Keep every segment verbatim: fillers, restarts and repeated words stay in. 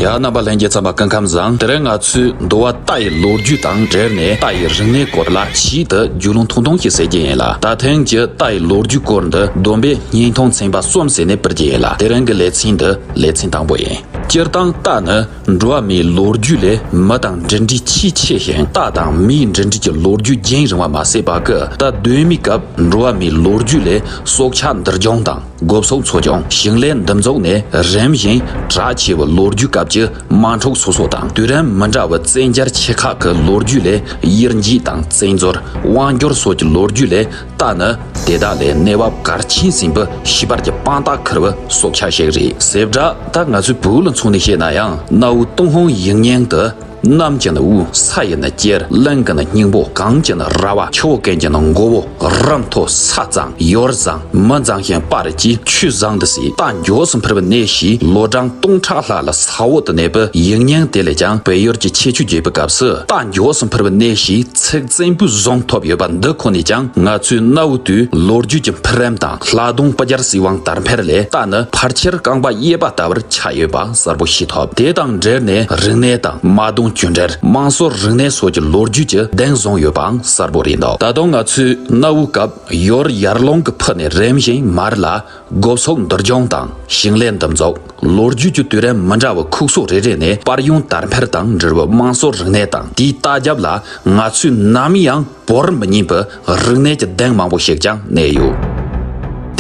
ཡ། རྣམ་པ་ལྷན་རྒྱས་ཚང་མ་སྐུ་ཁམས་བཟང་། དེ་རིང་ང་ཚོས་འདུལ་བ་རྟ་ཡི་ལོ་རྒྱུས་དང་འབྲེལ་ནས་རྟ་ཡི་རིག་གནས་སྐོར་ལ་ཞིབ་ཏུ་རྒྱུས་ལོན་ཐུང་ཐུང་ཞིག་བྱེད་རྒྱུ་ཡིན་ལ། ད་ཐེངས་ཀྱི་རྟ་ཡི་ལོ་རྒྱུས་སྐོར་འདི་བསྡོམས་པས་བརྙན་ཐུང་ཚན་པ་གསུམ་བྱས་ནས་སྤེལ་རྒྱུ་ཡིན་ལ། དེ་རིང་གི་ལེ་ཚན་འདི་ལེ་ཚན་དང་པོ་ཡིན། སྤྱིར་བཏང་རྟ་ནི་འགྲོ་བ་མིའི་ལོ་རྒྱུས་ལས་མི་དང་འབྲེལ་འདྲིས་ཆེས་ཆེ་ཞིང་། རྟ་དང་མིའི་འབྲེལ་འདྲིས་ཀྱི་ལོ་རྒྱུས་རྒྱུན་རིང་བ་མ་ཟད་པ་གི། རྟ་གདོད་མའི་སྐབས་འགྲོ་བ་མིའི་ལོ་རྒྱུས་ལས་སྲོག་ཆགས་འདུལ་སྦྱོང་དང་། སྒོ་ཟོག་འཚོ་སྐྱོང་། ཞིང་ལས་འདེབས་འཛུགས་ནས་རིམ་བཞིན་གྲགས་ཆེ་བའི་ལོ་རྒྱུས་སྐབས་ཀྱི་དམག་འཁྲུག་སོ་སོ་དང་། དུས་རིམ་མི་འདྲ་བའི་བཙན་རྒྱལ་ཆེ་ཁག་གི་ལོ་རྒྱུས་ལས་དབྱེ་འབྱེད་དང་བཙན་འཛུལ། དབང་སྒྱུར་སོགས་ཀྱི་ལོ་རྒྱུས་ལས་རྟ་ནི་དེ་དག་ལས་གནས་བབ་གལ་ཆེན་ཟིན་པའི་ཤེས་དཔལ་གྱི་དཔང་རྟགས་འཁུར་བའི་སྲོག་ཆགས་ཤིག་རེད། བྱེ་བྲག་ད་ང་ཚོའི་བོད་ལ་མཚོན་ནས་བཤད་ན་ཡང་། གནའ་བོའི་ཏུན་ཧོང་ཡིག་རྙིང་དུ། གནམ་གྱི་ནི་དབུས། ས་ཡི་ནི་དཀྱིལ། གླིང་གི་ནི་སྙིང་པོ། གངས་ཀྱི་ནི་ར་བ། ཆུ་བོ་ཀུན་གྱི་ནི་མགོ་བོ། རི་མཐོ་ས་གཙང་། ཡུལ་བཟང་། མི་གཙང་ཞིང་སྤ་རི་སྐྱེས། ཆོས་བཟང་འདི་སྲིད། རྟ་མགྱོགས་སུ་འཕུར་བའི་གནས་ཞེས་ལོ་གྲངས་སྟོང་ཕྲག་ལྷག་ལ་ས་འོག་ཏུ་གནས་པའི་ཡིག་རྙིང་དེ་ལས་ཀྱང་བོད་ཡུལ་གྱི་ཁྱད་ཆོས་བརྗོད་པའི་སྐབས་སུ། རྟ་མགྱོགས་སུ་འཕུར་བའི་གནས་ཞེས་ཚིག་བཙན་པོའི་གཟེངས་ཐོབ་ཡོད་པ་འདི་ཁོ་ནས་ཀྱང་ང་ཚོའི་གནའ་བོའི་དུས་ལོ་རྒྱུས་ཀྱི་འཕེལ་རིམ་དང་། ལྷག་དོན་སྤུ་རྒྱལ་སྲིད་དབང་དར་འཕེལ་ལས་རྟ་ནི་ཕལ་ཆེར་རྐང་པ་གཡས་པ་ལྟ་བུར་ཆགས་ཡོད་པ་གསལ་པོ་ཤེས་ཐུབ། དེ་དང་འབྲེལ་ནས་རིག་གནས་དང་དམག་དོན་སྐྱོན་བྲལ། དམངས་སྲོལ་རིག་གནས་སོགས་ཀྱི་ལོ་རྒྱུས་ཀྱི་གདེང་བཟུང་ཡོད་པའང་གསལ་པོ་རེད་འདུག་ད་དུང་ང་ཚོས་གནའ་བོའི་སྐབས་ཡུལ་ཡར་ཀླུང་གི་ཕུ་ནས་རིམ་བཞིན་མར་ལ་སྒོ་ཟོག་འདུལ་སྦྱོང་དང་ཞིང་ལས་འདེབས་འཛུགས། ལོ་རྒྱུས་ཀྱི་དུས་རིམ་མི་འདྲ་བའི་ཁུག་སོ་རེ་རེ་ནས་པར་ཡུང་དར་འཕེལ་དང་འབྲེལ་བའི་དམངས་སྲོལ་རིག་གནས་དང་། དེའི་ལྟ་རྒྱབ་ལ་ང་ཚོས་ནམ་ཡང་བོར་མི་ཉན་པའི་རིག་གནས་ཀྱི་གདེང་མང་པོ་ཞིག་ཀྱང་གནས་ཡོད།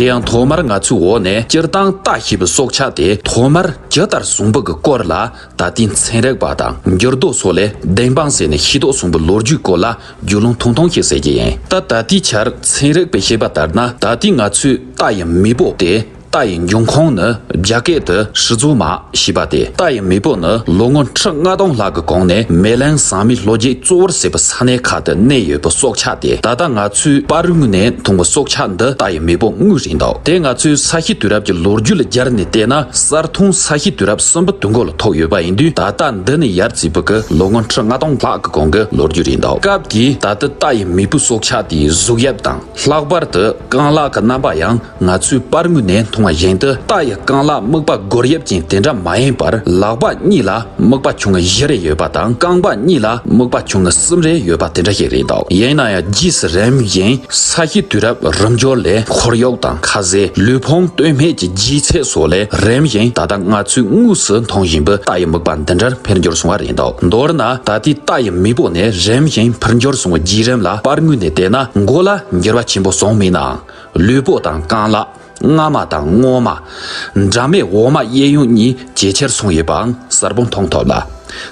དེ་ཡང་ཐོག་མར་ང་ཚོའི་འོག་ནས་སྤྱིར་བཏང་རྟ་ཞེས་པའི་སྲོག་ཆགས་དེ་ཐོག་མར་ཇི་ལྟར་བྱུང་བའི་སྐོར་ལ། ད་ལྟའི་ཚན་རིག་པ་དང་འགྱུར་རྡོ་སོགས་ལས་བདེན་དཔང་བྱས་ནས་ཤེས་རྟོགས་བྱུང་བའི་ལོ་རྒྱུས་སྐོར་ལ་རྒྱུས་ལོན་ཐུང་ཐུང་ཞིག་བྱེད་ཀྱི་ཡིན། ད་ད་ལྟའི་ཆར་ཚན་རིག་པས་བཤད་པ་ལྟར་ན། ད་ལྟའི་ང་ཚོའི་རྟ་ཡི་མེས་པོ་སྟེ། རྟ་ཡི་འབྱུང་ཁུངས་ནི་རྒྱ་སྐད་དུ་始祖马ཞེས་པ་སྟེ། རྟ་ཡི་མེས་པོ་ནི་ལོ་ངོ་ཁྲི་ལྔ་སྟོང་ལྷག་གི་གོང་ནས་མེ་གླིང་ཟངས་མའི་ལྷོ་རྒྱུད་གཙོ་བོར་བྱས་པའི་ས་གནས་ཁག་ཏུ་གནས་ཡོད་པའི་སྲོག་ཆགས་ཏེ། ད་ལྟ་ང་ཚོས་པར་ངོས་ནས་མཐོང་བའི་སྲོག་ཆགས་འདི་རྟ་ཡི་མེས་པོ་དངོས་རེད་འདུག་དེ་ང་ཚོས་ས་གཤིས་དུས་རབས་ཀྱི་ལོ་རྒྱུས་ལ་སྦྱར་ནས་བལྟས་ན། གསར་ཐོན་ས་གཤིས་དུས་རབས་གསུམ་པའི་དུས་འགོ་ལ་ཐུག་ཡོད་པ་ཡིན་དུས། ད་ལྟ་འདི་ནས་ཡར་བརྩིས་པའི་གི་ལོ་ངོ་ཁྲི་ལྔ་སྟོང་ལྷག་གི་གོང་གི་ལོ་རྒྱུས་རེད་འདུག་སྐབས་དེའི་ད་ལྟ་རྟ་ཡི་མེས་པོའི་སྲོག་ཆགས་དེའི་གཟུགས་དབྱིབས་དང་། ལྷག་པར་དུ་རྐང་ལག་གི་རྣམ་པ་ཡང་། ང་ཚོས་པར་ངོས་ནས་མཐོང་བ་བཞིན་དུ། རྟ་ཡི་རྐང་ལག་རྨིག་པ་སྒོར་དབྱིབས་ཅན་དེ་འདྲ་མ་ཡིན་པར། ལག་པ་གཉིས་ལ་རྨིག་པ་ཆུང་ངུ་བཞི་རེ་ཡོད་པ་དང་། རྐང་པ་གཉིས་ལ་རྨིག་པ་ཆུང་ངུ་གསུམ་རེ་ཡོད་པ་དེ་འདྲ་ཞིག་རེད་འདུག་ཡིན་ན་ཡང་རྗེས་སུ་རིམ་བཞིན་ས་གཤིས་དུས་རབས་རིམ་འགྱུར་ལས་ཁོར་ཡུག་དང་། ཁ་ཟས། ལུས་ཕུང་སྟོད་སྨད་ཀྱི་ལྗིད་ཚད་སོགས་ལས་རིམ་བཞིན་ད་ལྟ་ང་ཚོས་དངོས་སུ་མཐོང་བཞིན་པའི་རྟ་ཡི་རྨིག་པ་འདི་འདྲར་འཕེལ་འགྱུར་སོང་བ་རེད་འདུག་མདོར་ན། ད་ལྟའི་རྟ་ཡི་མེས་པོ་ནས་རིམ་བཞིན་འཕེལ་འགྱུར་སོང་བའི་བརྒྱུད་རིམ་ལ་པར་ངོས་ནས་བལྟས་ན། མགོ་ལ་འགྱུར་བ་ཆེན་པོ་སོང་མེད་ནའང་། ལུས་པོ་དང་རྐང་ལག། རྔ་མ་དང་རྔོག་མ། འགྲམ་པའི་འོག་མ་གཡས་གཡོན་གཉིས་ཇེ་ཆེར་སོང་ཡོད་པའང་གསལ་པོ་མཐོང་ཐུབ་ལ།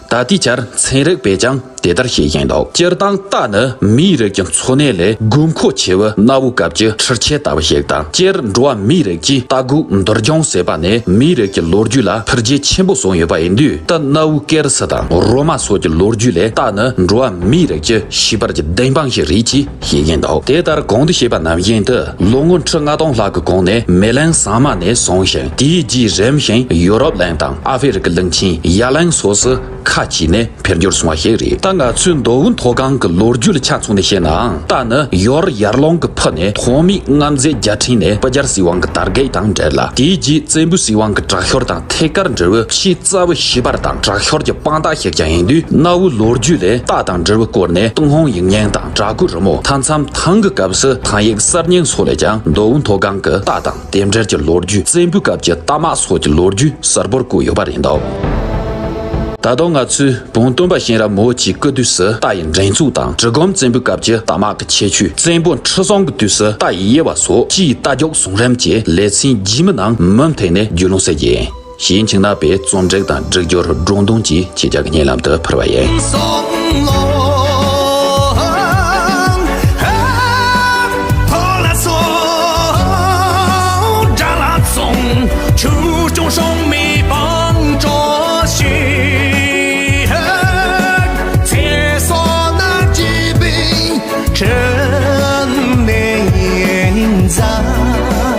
ད་ལྟའི་ཆར་ཚན་རིག་པས་ཀྱང་དེ་ལྟར་བཤད་བཞིན་འདུག་སྤྱིར་བཏང་རྟ་ནི་མིའི་རིགས་ཀྱི་འཚོ་གནས་ལས་དགོས་མཁོ་ཆེ་བའི་གནའ་བོའི་སྐབས་ཀྱི་འཕྲུལ་ཆས་ལྟ་བུ་ཞིག་དང་། སྤྱིར་འགྲོ་བ་མིའི་རིགས་ཀྱིས་རྟ་རྒོད་འདུལ་སྦྱོང་བྱེད་པ་ནི་མིའི་རིགས་ཀྱི་ལོ་རྒྱུས་ལ་འཕེལ་རྒྱས་ཆེན་པོ་སོང་ཡོད་པ་ཡིན་དུས། ད་གནའ་བོའི་ཀེ་རི་སི་དང་རོ་མ་སོགས་ཀྱི་ལོ་རྒྱུས་ལས་རྟ་ནི་འགྲོ་བ་མིའི་རིགས་ཀྱི་ཤེས་དཔལ་གྱི་བདེན་དཔང་ཞིག་རེད་ཅེས་བཤད་བཞིན་འདུག་དེ་ལྟར་གོང་དུ་བཤད་པ་ནང་བཞིན་དུ། ལོ་ངོ་ཁྲི་ལྔ་སྟོང་ལྷག་གི་གོང་ནས་མེ་གླིང་ཟངས་མ་ནས་བཟུང་ཞིང་། དེའི་རྗེས་རིམ་བཞིན་ཡོ་རོབ་གླིང་དང་ཨ་ཧྥེ་རི་ཁའི་གླིང་ཆེན་ཡ་གླིང་སོགས་སུ་ཁ་ཕྱེས་ནས་འཕེལ་འགྱུར་སོང་བ་ཞིག་རེད། ད་ང་ཚོའི་མདོ་དབུས་མཐོ་སྒང་གི་ལོ་རྒྱུས་ལ་ཆ་མཚོན་ནས་བཤད་ནའང་། རྟ་ནི་ཡུལ་ཡར་ཀླུང་གི་ཕུ་ནས་ཐོག་མའི་རྔམ་རྫས་རྒྱལ་ཕྲན་ནས་སྤུ་རྒྱལ་སྲིད་དབང་གི་དར་རྒུད་དང་འབྲེལ་ལ། དེའི་རྗེས་བཙན་པོའི་སྲིད་དབང་གི་དྲག་ཤུལ་དང་ཐད་ཀར་འབྲེལ་བའི་ཆེས་རྩ་བའི་ཤེས་དཔལ་དང་དྲག་ཤུལ་གྱི་དཔང་རྟགས་ཤིག་ཀྱང་ཡིན་དུས། གནའ་བོའི་ལོ་རྒྱུས་ལས་རྟ་དང་འབྲེལ་བའི་སྐོར་ནས་ཏུན་ཧོང་ཡིག་རྙིང་དང་བྲག་བརྐོས་རི་མོ། མཐའ་མཚམས་ཐང་གི་སྐབས་སུ་ཐང་ཡིག་གསར་རྙིང་སོགས་ལས་ཀྱང་མདོ་དབུས་མཐོ་སྒང་གི་རྟ་དང་དེ་འབྲེལ་གྱི་ལོ་རྒྱུས། བཙན་པོའི་སྐབས་ཀྱི་རྟ་དམག་སོགས་ཀྱི་ལོ་རྒྱུས་གསལ་པོར་བཀོད་ཡོད་པ་རེད་འདུག་ད་དུང་ང་ཚོས་བོན་སྟོན་པ་གཤེན་རབ་མི་བོ་ཆེའི་སྐུ་དུས་སུ་རྟ་ཡི་འགྲན་ཚོགས་དང་། གྲི་གུམ་བཙན་པོའི་སྐབས་ཀྱི་རྟ་དམག་གི་ཁྱད་ཆོས། བཙན་པོ་ཁྲི་སྲོང་གི་དུས་སུ་རྟ་ཡི་དབྱེ་བ་སོགས་སྤྱི་ཡི་རྟ་རྒྱུག་བཟུང་རིམ་གྱི་ལེ་ཚན་རྗེས་མའི་ནང་མུ་མཐུད་ནས་རྒྱུས་ལོན་བྱེད་ཀྱི་ཡིན། གཞན་ཕྱིན་ན་པའི་རྩོམ་སྒྲིག་དང་སྒྲིག་སྦྱོར་སྒྲོག་འདོན་གྱིས་ཁྱེད་ཅག་གི་སྙན་ལམ་དུ་ཕུལ་བ་ཡིན།